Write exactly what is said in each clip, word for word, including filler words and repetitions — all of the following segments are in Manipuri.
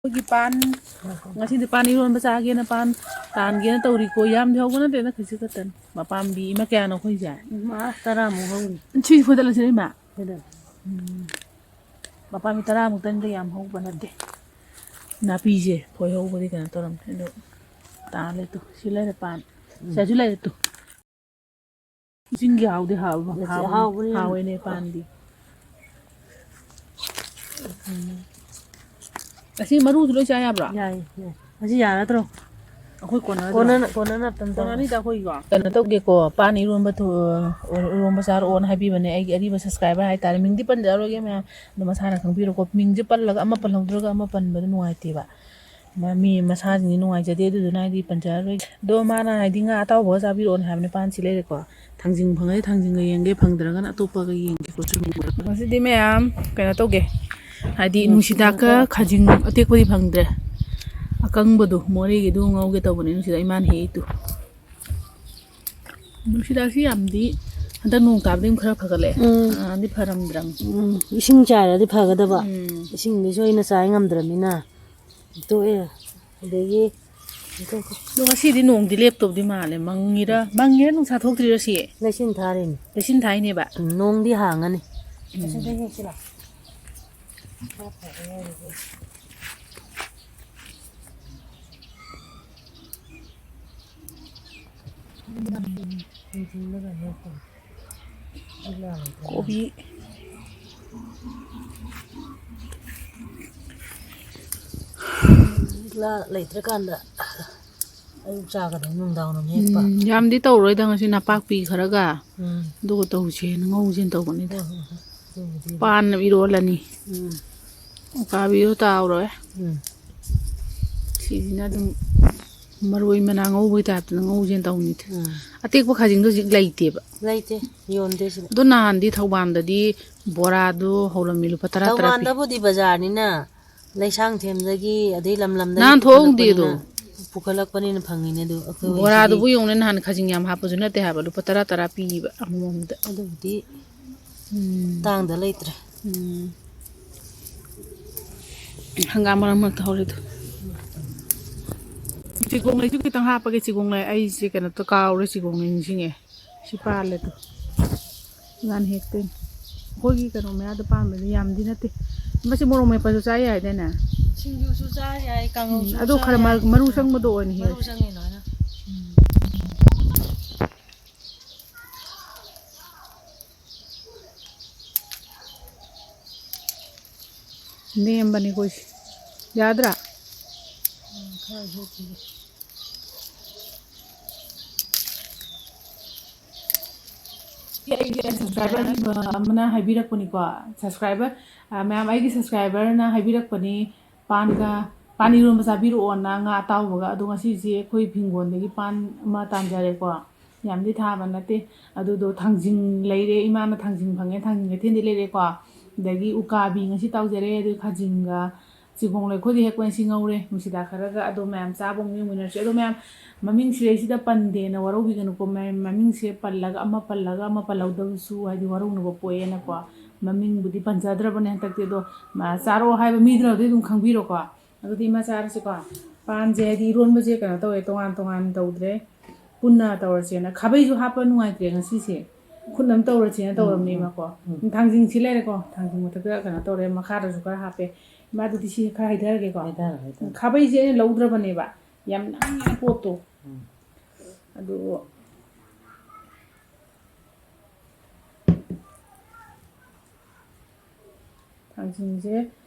ꯑꯩꯈꯣꯏꯒꯤ ꯄꯥꯟ, ꯉꯁꯤꯗꯤ ꯄꯥꯟ ꯏꯔꯣꯟꯕ ꯆꯥꯒꯦꯅ ꯄꯥꯟ ꯇꯥꯟꯒꯦꯅ ꯇꯧꯔꯤꯀꯣ꯫ ꯌꯥꯝꯗꯤ ꯍꯧꯕ ꯅꯠꯇꯦꯗ, ꯈꯖꯤꯛ ꯈꯛꯇꯅꯤ꯫ ꯃꯄꯥꯝꯕꯤ ꯑꯃ ꯀꯌꯥꯅꯣ ꯑꯩꯈꯣꯏꯁꯦ? ꯏꯃꯥ, ꯇꯔꯥꯃꯨꯛ ꯍꯧꯔꯤ꯫ ꯁꯤ ꯐꯣꯏꯗꯠꯂꯁꯤꯔ, ꯏꯃꯥ? ꯐꯣꯏꯗꯠꯂꯣ꯫ ꯎꯝ꯫ ꯃꯄꯥꯝꯕꯤ ꯇꯔꯥꯃꯨꯛꯇꯅꯤꯗ, ꯌꯥꯝ ꯍꯧꯕ ꯅꯠꯇꯦ꯫ ꯅꯥꯄꯤꯁꯦ ꯐꯣꯏ ꯍꯧꯕꯗꯤ ꯀꯩꯅꯣ ꯇꯧꯔꯝꯃꯦ, ꯑꯗꯣ ꯇꯥꯜꯂꯦ ꯇꯨ꯫ ꯁꯤ ꯂꯩꯔꯦ ꯄꯥꯟ꯫ ꯎꯝ꯫ ꯁꯤꯗꯁꯨ ꯂꯩꯔꯦ ꯇꯨ꯫ ꯆꯤꯡꯒꯤ ꯍꯥꯎꯗꯤ ꯍꯥꯎꯕ, ꯑꯁꯤ ꯍꯥꯎꯕꯅꯤ꯫ ꯑꯍꯥꯎꯕꯅꯤ ꯌꯥꯝꯅ꯫ ꯍꯥꯎꯋꯦꯅꯦ ꯄꯥꯟꯗꯤ꯫ ꯎꯝ꯫ ꯑꯁꯤ ꯃꯔꯨꯁꯨ ꯂꯣꯏ ꯆꯥ ꯌꯥꯕ꯭ꯔꯣ? ꯌꯥꯏ, ꯌꯥꯏ꯫ ꯑꯁꯤ ꯌꯥꯔꯗ꯭ꯔꯣ? ꯑꯩꯈꯣꯏ ꯀꯣꯟꯅꯗ꯭ꯔꯣ? ꯀꯣꯟꯅ-, ꯀꯣꯟꯅꯅ ꯑꯝꯇꯪ ꯇꯧꯔꯣ꯫ ꯀꯣꯟꯅꯅꯤꯗ ꯑꯩꯈꯣꯏꯒꯤꯀꯣ꯫ ꯀꯩꯅꯣ ꯇꯧꯒꯦꯀꯣ, ꯄꯥꯟ ꯏꯔꯣꯟꯕ ꯊꯣ-, ꯏꯔꯣꯟꯕ ꯆꯥꯔꯛꯑꯣꯅ ꯍꯥꯏꯕꯤꯕꯅꯦ ꯑꯩꯒꯤ ꯑꯔꯤꯕ subscriber ꯍꯥꯏꯇꯥꯔꯦ꯫ ꯃꯤꯡꯗꯤ ꯄꯟꯖꯔꯔꯣꯏꯒꯦ ꯃꯌꯥꯝ, ꯑꯗꯣ ꯃꯁꯥꯅ ꯈꯪꯕꯤꯔꯣꯀꯣ꯫ ꯃꯤꯡꯁꯦ ꯄꯜꯂꯒ ꯑꯃ ꯄꯜꯍꯧꯗ꯭ꯔꯒ ꯑꯃ ꯄꯟꯕꯗꯣ ꯅꯨꯡꯉꯥꯏꯇꯦꯕ꯫ ꯃ-, ꯃꯤ ꯃꯁꯥꯁꯤꯡꯁꯦ ꯅꯨꯡꯉꯥꯏꯖꯗꯦ, ꯑꯗꯨꯗꯨꯅ ꯍꯥꯏꯗꯤ ꯄꯟꯖꯔꯔꯣꯏ꯫ ꯑꯗꯣ ꯃꯥꯅ ꯍꯥꯏꯗꯤ ꯉꯥ ꯑꯇꯥꯎꯕꯒ ꯆꯥꯕꯤꯔꯛꯑꯣꯅ ꯍꯥꯏꯕꯅꯦ, ꯄꯥꯟꯁꯤ ꯂꯩꯔꯦꯀꯣ꯫ ꯊꯥꯡꯖꯤꯡ ꯐꯪꯉꯗꯤ ꯊꯥꯡꯖꯤꯡꯒ ꯌꯦꯡꯒꯦ, ꯐꯪꯗ꯭ꯔꯒꯅ ꯑꯇꯣꯞꯄꯒ ꯌꯦꯡꯒꯦꯀꯣ꯫ ꯆꯨꯝꯃꯤ꯫ ꯉꯁꯤꯗꯤ ꯃꯌꯥꯝ ꯀꯩꯅꯣ ꯇꯧꯒꯦ, ꯍꯥꯏꯗꯤ ꯎꯝ, ꯅꯨꯡꯁꯤꯗꯥꯛꯀ ꯈꯥꯖꯤꯡ ꯑꯇꯦꯛꯄꯗꯤ ꯐꯪꯗ꯭ꯔꯦ, ꯑꯀꯪꯕꯗꯣ ꯃꯣꯔꯦꯒꯤꯗꯨ ꯉꯧꯒꯦ ꯇꯧꯕꯅꯦ, ꯅꯨꯡꯁꯤꯗꯥꯛ ꯏꯃꯥꯅ ꯍꯦꯛꯏꯗꯨ꯫ ꯅꯨꯡꯁꯤꯗꯥꯛꯁꯤ ꯌꯥꯝꯗꯤ ꯍꯟꯗꯛ ꯅꯣꯡ ꯇꯥꯕꯗꯒꯤ ꯑꯃꯨꯛ ꯈꯔ ꯐꯒꯠꯂꯛꯑꯦ꯫ ꯎꯝ꯫ ꯍꯥꯟꯅꯗꯤ ꯐꯔꯝꯗ꯭ꯔꯕꯅꯤ꯫ ꯎꯝ, ꯏꯁꯤꯡ ꯆꯥꯏꯔꯗꯤ ꯐꯒꯗꯕ꯫ ꯎꯝ꯫ ꯏꯁꯤꯡꯗꯤ ꯁꯣꯏꯅ ꯆꯥꯏ ꯉꯝꯗ꯭ꯔꯕꯅꯤꯅ ꯇꯣꯛꯑꯦ꯫ ꯑꯗꯒꯤ ꯑꯗꯣ ꯉꯁꯤꯗꯤ ꯅꯣꯡꯗꯤ ꯂꯦꯞꯇꯧꯗꯤ ꯃꯥꯜꯂꯦ꯫ ꯃꯪꯉꯤꯔ, ꯃꯪꯉꯤꯔ ꯅꯨꯡꯁꯥ ꯊꯣꯛꯇ꯭ꯔꯤꯔ ꯁꯤ? ꯂꯩꯆꯤꯟ ꯊꯥꯔꯤꯅꯤ꯫ ꯂꯩꯆꯤꯟ ꯊꯥꯏꯅꯦꯕ꯫ ꯎꯝ, ꯅꯣꯡꯗꯤ ꯍꯥꯡꯉꯅꯤ꯫ ꯎꯝ꯫ ꯑꯁꯤꯗ ꯌꯦꯡꯁꯤꯔꯣ? ꯀꯣꯕꯤ꯫ ꯂꯥ ꯂꯩꯇ꯭ꯔꯀꯥꯟꯗ ꯑꯌꯨꯛ ꯆꯥꯒꯗꯕ, ꯅꯨꯡꯗꯥꯡ ꯋꯥꯏꯔꯝ ꯍꯦꯛꯄ꯫ ꯎꯝ, ꯌꯥꯝꯗꯤ ꯇꯧꯔꯣꯏꯗ ꯉꯁꯤ, ꯅꯄꯥꯛꯄꯤ ꯈꯔꯒ ꯎꯝ꯫ ꯑꯗꯨꯒ ꯇꯧꯁꯦꯅ, ꯉꯧꯁꯦꯅ ꯇꯧꯕꯅꯤꯗ꯫ ꯍꯣꯏ, ꯍꯣꯏ, ꯍꯣꯏ꯫ ꯑꯗꯨꯕꯨꯗꯤ꯫ ꯄꯥꯟ ꯑꯃ ꯏꯔꯣꯜꯂꯅꯤ꯫ ꯎꯝ꯫ ꯎꯀꯥꯕꯤꯗꯣ ꯇꯥꯎꯔꯣꯏ꯫ ꯎꯝ꯫ ꯁꯤꯁꯤꯅ ꯑꯗꯨꯝ ꯃꯔꯣꯏ ꯃꯅꯥ ꯉꯧꯕꯒꯤ ꯇꯥꯏꯞꯇꯅ ꯉꯧꯁꯦꯅ ꯇꯧꯅꯤꯗ꯫ ꯎꯝ꯫ ꯑꯇꯦꯛꯄ ꯈꯥꯖꯤꯡꯗꯣ ꯍꯧꯖꯤꯛ ꯂꯩꯇꯦꯕ꯫ ꯂꯩꯇꯦ, ꯌꯣꯟꯗꯦ ꯁꯤꯗ꯫ ꯑꯗꯣ ꯅꯍꯥꯟꯗꯤ ꯊꯧꯕꯥꯜꯗꯗꯤ ꯕꯣꯔꯥꯗꯣ ꯍꯧꯔꯝꯃꯤ, ꯂꯨꯄꯥ ꯇꯔꯥ ꯇꯔꯥ ꯄꯤ꯫ ꯊꯧꯕꯥꯜꯗꯕꯨꯗꯤ ꯕꯖꯥꯔꯅꯤꯅ, ꯂꯩꯁꯥꯡꯊꯦꯝꯗꯒꯤ, ꯑꯗꯩ ꯂꯝ ꯂꯝꯗꯒꯤ ꯅꯍꯥꯟ ꯊꯣꯛꯍꯧꯗꯦ ꯑꯗꯣ꯫ ꯄꯨꯈꯠꯂꯛꯄꯅꯤꯅ, ꯄꯨꯈꯠꯂꯛꯄꯅꯤꯅ ꯐꯪꯉꯤꯅꯦ ꯑꯗꯨ꯫ ꯑꯩꯈꯣꯏ ꯕꯣꯔꯥꯗꯨꯕꯨ ꯁꯤꯗꯤ ꯌꯦꯡꯉꯨꯅꯦ, ꯅꯍꯥꯟ ꯈꯥꯖꯤꯡ ꯌꯥꯝ ꯍꯥꯞꯄꯁꯨ ꯅꯠꯇꯦ ꯍꯥꯏꯕ, ꯂꯨꯄꯥ ꯇꯔꯥ ꯇꯔꯥ ꯄꯤꯕ ꯑꯃꯃꯝꯗ꯫ ꯑꯗꯨꯕꯨꯗꯤ ꯎꯝ꯫ ꯇꯥꯡꯗ ꯂꯩꯇ꯭ꯔꯦ꯫ ꯎꯝ꯫ ꯍꯪꯒꯥꯝ ꯃꯔꯛ ꯃꯔꯛꯇ ꯍꯧꯔꯤꯗꯣ꯫ ꯆꯤꯒꯣꯡ ꯂꯩꯁꯨ ꯈꯤꯇꯪ ꯍꯥꯞꯄꯒꯦ꯫ ꯆꯤꯒꯣꯡ ꯂꯩ ꯑꯩꯁꯦ ꯀꯩꯅꯣ ꯇꯧ-, ꯀꯥꯎꯔꯦ꯫ ꯆꯤꯒꯣꯡ ꯂꯩ ꯅꯤꯡꯁꯤꯡꯉꯦ꯫ ꯁꯤ ꯄꯥꯜꯂꯦ ꯑꯗꯣ꯫ ꯅꯍꯥꯟ ꯍꯦꯛꯇꯣꯏꯅꯦ꯫ ꯑꯩꯈꯣꯏꯒꯤ ꯀꯩꯅꯣ ꯃꯌꯥꯗ ꯄꯥꯟꯕꯅꯤ, ꯌꯥꯝꯗꯤ ꯅꯠꯇꯦ꯫ ꯃꯁꯤ ꯃꯣꯔꯣꯛ ꯃꯦꯠꯄꯁꯨ ꯆꯥ ꯌꯥꯏꯗꯅꯦ꯫ ꯁꯤꯡꯖꯨꯁꯨ ꯆꯥ ꯌꯥꯏ, ꯀꯥꯡꯍꯧꯁꯨ ꯎꯝ, ꯑꯗꯣ ꯆꯥ ꯈꯔ ꯌꯥꯏ꯫ ꯃꯔꯨ, ꯃꯔꯨ ꯆꯪꯕꯗꯣ ꯑꯣꯏꯅ ꯃꯔꯨ ꯍꯦꯛꯑꯁꯤ꯫ ꯆꯪꯉꯦ ꯂꯣꯏꯅ꯫ ꯅꯦꯝꯕꯅꯤꯀꯣ ꯁꯤ꯫ ꯌꯥꯗ꯭ꯔꯥ? ꯎꯝ, ꯈꯔ ꯍꯦꯛꯈꯤꯒꯦ꯫ ꯑꯩꯒꯤ subscriber ꯑꯃꯅ ꯍꯥꯏꯕꯤꯔꯛꯄꯅꯤꯀꯣ, subscriber, ꯑ, ꯃꯌꯥꯝ, ꯑꯩꯒꯤ subscriberꯅ ꯍꯥꯏꯕꯤꯔꯛꯄꯅꯤ, ꯄꯥꯟꯒ, ꯄꯥꯟ ꯏꯔꯣꯟꯕ ꯆꯥꯕꯤꯔꯛꯑꯣꯅ, ꯉꯥ ꯑꯇꯥꯎꯕꯒ꯫ ꯑꯗꯣ ꯉꯁꯤꯁꯦ ꯑꯩꯈꯣꯏ ꯍꯤꯡꯒꯣꯜꯗꯒꯤ ꯄꯥꯟ ꯑꯃ ꯇꯥꯟꯖꯔꯦꯀꯣ꯫ ꯌꯥꯝꯗꯤ ꯊꯥꯕ ꯅꯠꯇꯦ꯫ ꯑꯗꯨꯗꯣ ꯊꯥꯡꯖꯤꯡ ꯂꯩꯔꯦ, ꯏꯃꯥꯅ ꯊꯥꯡꯖꯤꯡ ꯐꯪꯉꯦ, ꯊꯥꯡꯖꯤꯡ ꯀꯩꯊꯦꯜꯗꯤ ꯂꯩꯔꯦꯀꯣ꯫ ꯑꯗꯒꯤ ꯎꯀꯥꯕꯤ ꯉꯁꯤ ꯇꯥꯎꯖꯔꯦ, ꯑꯗꯨ ꯈꯥꯖꯤꯡꯒ ꯆꯤꯒꯣꯡ ꯂꯩ꯫ ꯑꯩꯈꯣꯏꯗꯤ ꯍꯦꯛꯄ ꯉꯁꯤ ꯉꯧꯔꯦ, ꯅꯨꯡꯁꯤꯗꯥꯛ ꯈꯔꯒ꯫ ꯑꯗꯣ ꯃꯌꯥꯝ ꯆꯥꯕ ꯑꯃꯨꯛ ꯌꯦꯡꯃꯤꯟꯅꯔꯁꯤ꯫ ꯑꯗꯣ ꯃꯌꯥꯝ, ꯃꯃꯤꯡ ꯁꯤꯗꯩꯁꯤꯗ ꯄꯟꯗꯦꯅ ꯋꯥꯔꯧꯕꯤꯒꯅꯨꯀꯣ꯫ ꯃ-, ꯃꯃꯤꯡꯁꯦ ꯄꯜꯂꯒ ꯑꯃ ꯄꯜꯂꯒ ꯑꯃ ꯄꯜꯍꯧꯗꯕꯁꯨ, ꯍꯥꯏꯗꯤ, ꯋꯥꯔꯧꯅꯕ ꯄꯣꯛꯑꯦꯅꯀꯣ꯫ ꯃꯃꯤꯡꯕꯨꯗꯤ ꯄꯟꯖꯗ꯭ꯔꯕꯅꯦ ꯍꯟꯗꯛꯇꯤ꯫ ꯑꯗꯣ ꯃ-, ꯆꯥꯔꯛꯑꯣ ꯍꯥꯏꯕ ꯃꯤꯗꯨꯅꯗꯤ ꯑꯗꯨꯝ ꯈꯪꯕꯤꯔꯣꯀꯣ꯫ ꯑꯗꯨꯗꯤ ꯏꯃꯥ ꯆꯥꯔꯁꯤꯀꯣ꯫ ꯄꯥꯟꯁꯦ ꯍꯥꯏꯗꯤ ꯏꯔꯣꯟꯕꯁꯦ ꯀꯩꯅꯣ ꯇꯧꯋꯦ, ꯇꯣꯉꯥꯟ ꯇꯣꯉꯥꯟ ꯇꯧꯗ꯭ꯔꯦ, ꯄꯨꯟꯅ ꯇꯧꯔꯁꯦꯅ꯫ ꯈꯥꯕꯩꯁꯨ ꯍꯥꯞꯄ ꯅꯨꯡꯉꯥꯏꯇ꯭ꯔꯦ ꯉꯁꯤꯁꯦ, ꯈꯨꯠꯅ ꯑꯗꯨꯝ ꯇꯧꯔꯁꯦꯅ ꯎꯝ, ꯇꯧꯔꯝꯅꯦ ꯎꯝ, ꯏꯃꯥꯀꯣ꯫ ꯎꯝ꯫ ꯊꯥꯡꯖꯤꯡꯁꯤ ꯂꯩꯔꯦꯀꯣ, ꯊꯥꯡꯖꯤꯡ ꯃꯊꯛꯇ ꯀꯩꯅꯣ ꯇꯧꯔꯦ, ꯃꯈꯥꯗꯁꯨ ꯈꯔ ꯍꯥꯞꯄꯦ꯫ ꯏꯃꯥ, ꯑꯗꯨꯗꯤ ꯁꯤ ꯈꯔ ꯍꯩꯊꯔꯒꯦꯀꯣ꯫ ꯍꯩꯊꯔꯣ, ꯍꯩꯊꯔꯣ꯫ ꯈꯥꯕꯩꯁꯦ ꯑꯩꯅ ꯂꯧꯗ꯭ꯔꯕꯅꯦꯕ, ꯌꯥꯝ ꯅꯪꯉꯦ ꯄꯣꯠꯇꯣ꯫ ꯎꯝ꯫ ꯑꯗꯨ ꯊꯥꯡꯖꯤꯡꯁꯦ,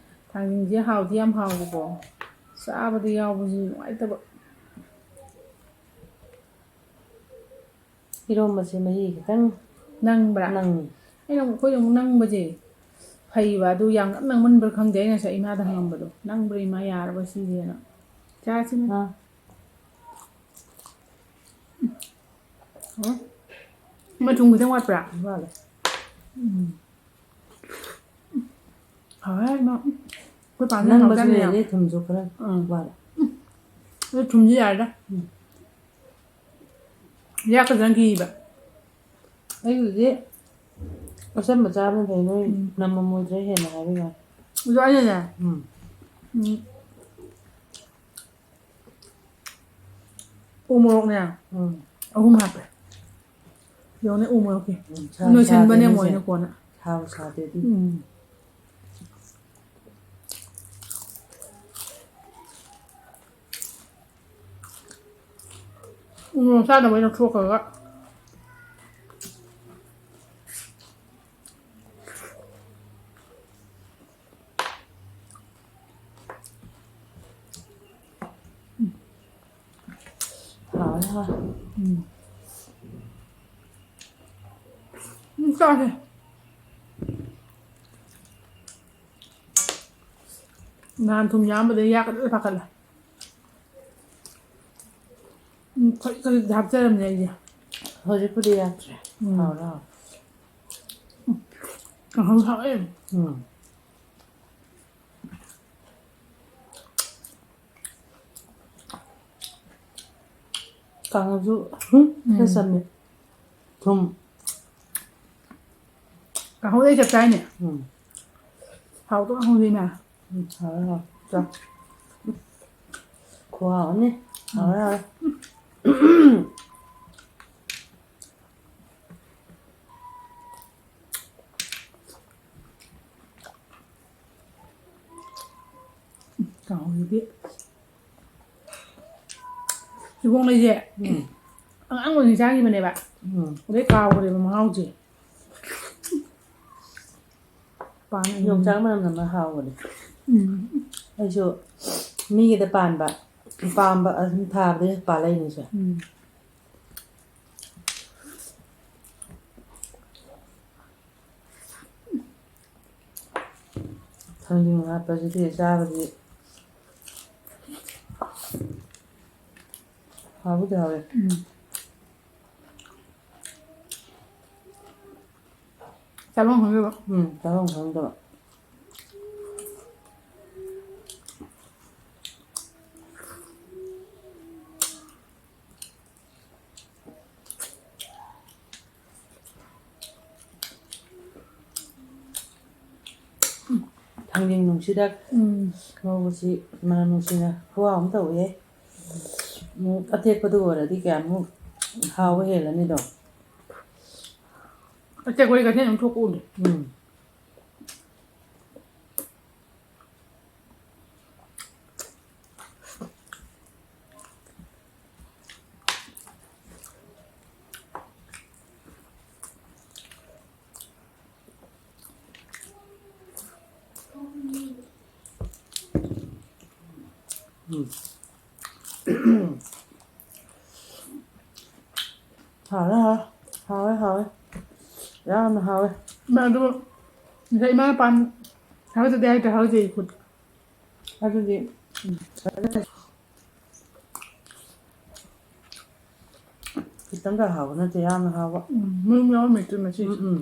ꯊꯥꯡꯖꯤꯡꯁꯦ ꯍꯥꯎꯗꯤ ꯌꯥꯝ ꯍꯥꯎꯕꯀꯣ, ꯆꯥꯕꯗ ꯌꯥꯎꯕꯁꯨ ꯅꯨꯡꯉꯥꯏꯇꯕ꯫ ꯏꯔꯣꯝꯕꯁꯦ ꯃꯍꯤ ꯈꯤꯇꯪ ꯅꯪꯕ꯭ꯔꯥ? ꯅꯪꯉꯤ꯫ ꯑꯩꯅ ꯑꯃꯨꯛ, ꯑꯩꯈꯣꯏꯅ ꯑꯃꯨꯛ ꯅꯪꯕꯁꯦ ꯐꯩꯕ, ꯑꯗꯨ ꯌꯥꯝ ꯀꯟꯅ ꯅꯪꯃꯟꯕ꯭ꯔꯥ ꯈꯪꯗꯦ꯫ ꯑꯩꯅ ꯉꯁꯥꯏ ꯏꯃꯥꯗ ꯍꯪꯉꯝꯕꯗꯣ, "ꯅꯪꯕ꯭ꯔꯥ ꯏꯃꯥ, ꯌꯥꯔꯕ ꯁꯤꯁꯦꯅ?" ꯆꯥꯁꯤꯅꯦ꯫ ꯑꯥ꯫ ꯍꯥꯎꯋꯦ꯫ ꯃꯆꯨꯝ ꯈꯤꯇꯪ ꯋꯥꯠꯄ꯭ꯔꯥ? ꯋꯥꯠꯂꯦ꯫ ꯎꯝ꯫ ꯍꯥꯎꯋꯦ, ꯏꯃꯥ꯫ ꯑꯩꯈꯣꯏ ꯄꯥꯟꯁꯦ ꯅꯪꯕꯁꯨ ꯍꯥꯎꯖꯥꯠꯅꯤ ꯌꯥꯝ꯫ ꯂꯩꯔꯦ, ꯊꯨꯝꯁꯨ ꯈꯔ ꯎꯝ꯫ ꯋꯥꯠꯂꯦ꯫ ꯑꯗꯨ ꯊꯨꯝꯁꯨ ꯌꯥꯔꯦꯗ꯫ ꯎꯝ꯫ ꯌꯥꯛꯀꯗ꯭ꯔꯅ ꯀꯤꯕ꯫ ꯑꯩꯕꯨꯗꯤ ꯑꯆꯝꯕ ꯆꯥꯕꯅ ꯐꯩ, ꯅꯣꯏ ꯎꯝ꯫ ꯅꯝꯃꯝꯃꯣꯏꯗ꯭ꯔꯥ ꯍꯦꯟꯅ ꯍꯥꯏꯕꯩ ꯋꯥꯅꯤ꯫ ꯑꯗꯣ ꯑꯩꯅꯅꯦ, ꯎꯝ꯫ ꯎꯝ꯫ ꯎ ꯃꯣꯔꯣꯛꯅꯦ꯫ ꯎꯝ꯫ ꯑꯍꯨꯝ ꯍꯥꯞꯄꯦ꯫ ꯌꯦꯡꯉꯨꯅꯦ, ꯎ ꯃꯣꯔꯣꯛꯀꯤ꯫ ꯎꯝ, ꯁꯥ-, ꯅꯣꯏꯁꯟꯕꯅꯦ ꯁꯥꯗꯦꯅꯦ ꯃꯣꯏꯅ ꯁꯦ꯫ ꯀꯣꯟꯅ꯫ ꯁꯥꯕꯨ ꯁꯥꯗꯦ ꯑꯗꯨ꯫ ꯎꯝ꯫ ꯎ ꯃꯣꯔꯣꯛ ꯆꯥꯗꯕꯩ ꯂꯧꯊꯣꯛꯈ꯭ꯔꯒ꯫ ꯍꯥꯎꯋꯦ, ꯍꯥꯎꯋꯦ꯫ ꯎꯝ꯫ ꯎꯝ, ꯆꯥꯁꯦ꯫ ꯅꯍꯥꯟ ꯊꯨꯝ ꯌꯥꯝꯕꯗꯩ ꯌꯥꯛꯀꯗ꯭ꯔꯥ ꯄꯥꯈꯠꯂꯦ꯫ ꯎꯝ, ꯈꯖꯤꯛ ꯈꯖꯤꯛ ꯍꯥꯞꯆꯔꯝꯅꯦ ꯑꯩꯁꯦ꯫ ꯍꯧꯖꯤꯛꯄꯨꯗꯤ ꯌꯥꯛꯇ꯭ꯔꯦ꯫ ꯎꯝ꯫ ꯍꯥꯎꯔꯦ, ꯍꯥꯎꯔꯦ꯫ ꯀꯥꯡꯍꯧ ꯍꯥꯎꯋꯦ꯫ ꯎꯝ꯫ ꯀꯥꯡꯍꯧꯁꯨ ꯈꯔ ꯎꯝ꯫ ꯆꯝꯃꯦ꯫ ꯊꯨꯝ꯫ ꯀꯥꯡꯍꯧꯗꯤ ꯑꯩ ꯆꯞ ꯆꯥꯏꯅꯦ꯫ ꯎꯝ꯫ ꯍꯥꯎꯇ꯭ꯔꯣ ꯀꯥꯡꯍꯧꯗꯤꯅꯦ? ꯎꯝ, ꯍꯥꯎꯔꯦ, ꯍꯥꯎꯔꯦ꯫ ꯆꯥꯎ꯫ ꯈꯨꯍꯥꯎ ꯑꯃꯅꯤ꯫ ꯎꯝ꯫ ꯍꯥꯎꯔꯦ, ꯍꯥꯎꯔꯦ꯫ ꯀꯥꯡꯍꯧꯁꯤꯗꯤ꯫ ꯀꯤꯍꯣꯝ ꯂꯩꯁꯦ ꯎꯝ꯫ ꯑꯉꯥꯡ ꯑꯣꯏꯔꯤꯉꯩ ꯆꯥꯈꯤꯕꯅꯦꯕ꯫ ꯎꯝ꯫ ꯑꯗꯩ ꯀꯥꯎꯈ꯭ꯔꯦꯕ ꯃꯍꯥꯎꯁꯦ꯫ ꯄꯥꯟ ꯑꯅꯤ꯫ ꯌꯣꯡꯆꯥꯛ ꯃꯅꯝ ꯅꯝꯃ ꯍꯥꯎꯕꯅꯦ꯫ ꯎꯝ꯫ ꯑꯩꯁꯨ ꯃꯤꯒꯤꯗ ꯄꯥꯟꯕ, ꯄꯥꯝꯕ ꯑꯗꯨꯝ ꯊꯥꯕꯗꯩ ꯄꯥꯜꯂꯛꯏꯅꯤꯁꯦ꯫ ꯎꯝ꯫ ꯊꯥꯡꯖꯤꯡ ꯍꯥꯞꯄꯁꯤꯗꯤ ꯆꯥꯕꯗꯤ ꯍꯥꯎꯕꯨꯗꯤ ꯍꯥꯎꯋꯦ꯫ ꯎꯝ꯫ ꯆꯥꯐꯝ ꯈꯪꯗꯕ꯫ ꯎꯝ, ꯆꯥꯐꯝ ꯈꯪꯗꯕ꯫ ꯊꯥꯡꯖꯤꯡ ꯅꯨꯡꯁꯤꯗ ꯎꯝ꯫ ꯉꯧꯕꯁꯤ ꯃꯅꯝ ꯅꯨꯡꯁꯤꯅ ꯈꯨꯍꯥꯎ ꯑꯃ ꯇꯧꯋꯦ꯫ ꯑꯃꯨꯛ ꯑꯇꯦꯛꯄꯗꯨ ꯑꯣꯏꯔꯗꯤ ꯀꯌꯥꯃꯨꯛ ꯍꯥꯎꯕ ꯍꯦꯜꯂꯅꯤꯗꯣ꯫ ꯑꯇꯦꯛꯄꯗꯤ ꯀꯩꯊꯦꯜ ꯑꯃ ꯊꯣꯛꯄ ꯎꯗꯦ꯫ ꯎꯝ꯫ ꯎꯝ꯫ ꯍꯥꯎꯔꯦ, ꯍꯥꯎꯔꯦ꯫ ꯍꯥꯎꯔꯦ, ꯍꯥꯎꯔꯦ꯫ ꯌꯥꯝꯅ ꯍꯥꯎꯔꯦ꯫ ꯏꯃꯥ, ꯑꯗꯨ ꯉꯁꯥꯏ ꯏꯃꯥꯅ ꯄꯥꯟ ꯍꯥꯏꯕꯗꯨꯗꯤ ꯍꯥꯏꯗ꯭ꯔꯦ, ꯍꯥꯏꯔꯛꯇꯦ ꯑꯩ ꯈꯨꯠ꯫ ꯑꯗꯨꯗꯤ, ꯎꯝ꯫ ꯈꯤꯇꯪꯒ ꯍꯥꯎꯕ ꯅꯠꯇꯦ, ꯌꯥꯝꯅ ꯍꯥꯎꯕ꯫ ꯎꯝ, ꯃꯔꯨꯝ ꯌꯥꯎꯔꯝꯃꯦ ꯑꯗꯨ ꯃꯆꯦꯁꯨ꯫ ꯎꯝ, ꯎꯝ꯫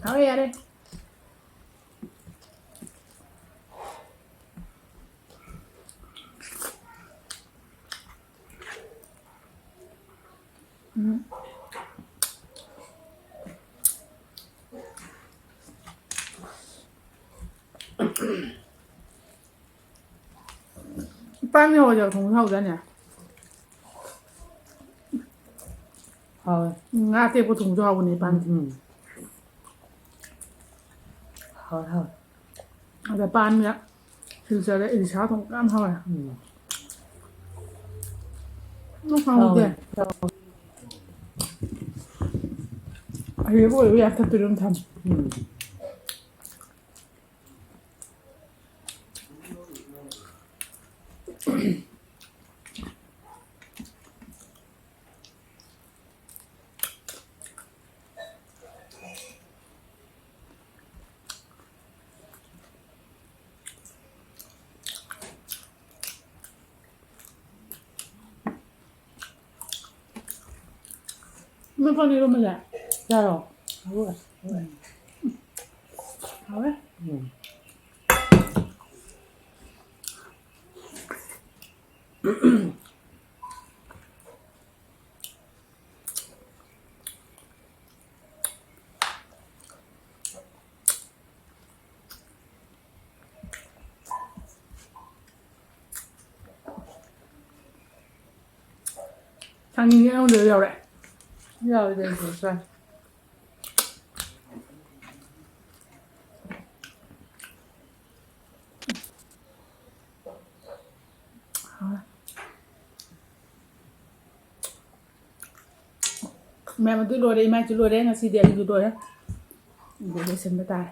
ꯍꯥꯎꯔꯦ, ꯌꯥꯔꯦ꯫ ꯎꯝ꯫ ꯄꯥꯟꯒꯤ ꯍꯋꯥꯏꯖꯥꯔ ꯊꯣꯡꯕꯁꯨ ꯍꯥꯎꯖꯥꯠꯅꯦ꯫ ꯍꯥꯎꯋꯦ꯫ ꯎꯝ, ꯉꯥ ꯑꯇꯦꯛꯄ ꯊꯣꯡꯕꯁꯨ ꯍꯥꯎꯕꯅꯦ ꯄꯥꯟ꯫ ꯎꯝ, ꯎꯝ꯫ ꯍꯥꯎꯋꯦ, ꯍꯥꯎꯋꯦ꯫ ꯑꯗ ꯄꯥꯟꯒ ꯁꯤꯜꯆꯔꯗ ꯏꯂꯤꯁꯥ ꯊꯣꯡꯕ ꯌꯥꯝ ꯍꯥꯎꯋꯦ꯫ ꯎꯝ꯫ ꯑꯗꯨꯝ ꯍꯥꯎꯗꯦ꯫ ꯍꯥꯎꯋꯦ꯫ ꯑꯍꯩꯕ ꯑꯣꯏꯕ ꯌꯥꯝ ꯊꯠꯇꯣꯏꯔꯣꯝ ꯊꯝꯃꯦ꯫ ꯎꯝ꯫ ꯅꯪ ꯄꯥꯟ ꯏꯔꯣꯝꯕꯁꯦ ꯆꯥꯔꯣ꯫ ꯍꯥꯎꯋꯦ꯫ ꯍꯥꯎꯋꯦ꯫ ꯎꯝ꯫ ꯊꯥꯡꯖꯤꯡꯁꯦ ꯑꯩꯉꯣꯟꯗ ꯌꯥꯎꯔꯛꯑꯦ꯫ ꯌꯥꯎꯔꯗꯤ ꯑꯩꯁꯨ ꯆꯥꯏ꯫ ꯃꯌꯥꯝ ꯑꯗꯨ ꯂꯣꯏꯔꯦ, ꯏꯃꯥꯏꯁꯨ ꯂꯣꯏꯔꯦ, ꯉꯁꯤꯗꯤ ꯑꯩꯁꯨ ꯂꯣꯏꯔꯦ꯫ ꯑꯗꯨ ꯂꯣꯏꯁꯤꯟꯕ ꯇꯥꯔꯦ꯫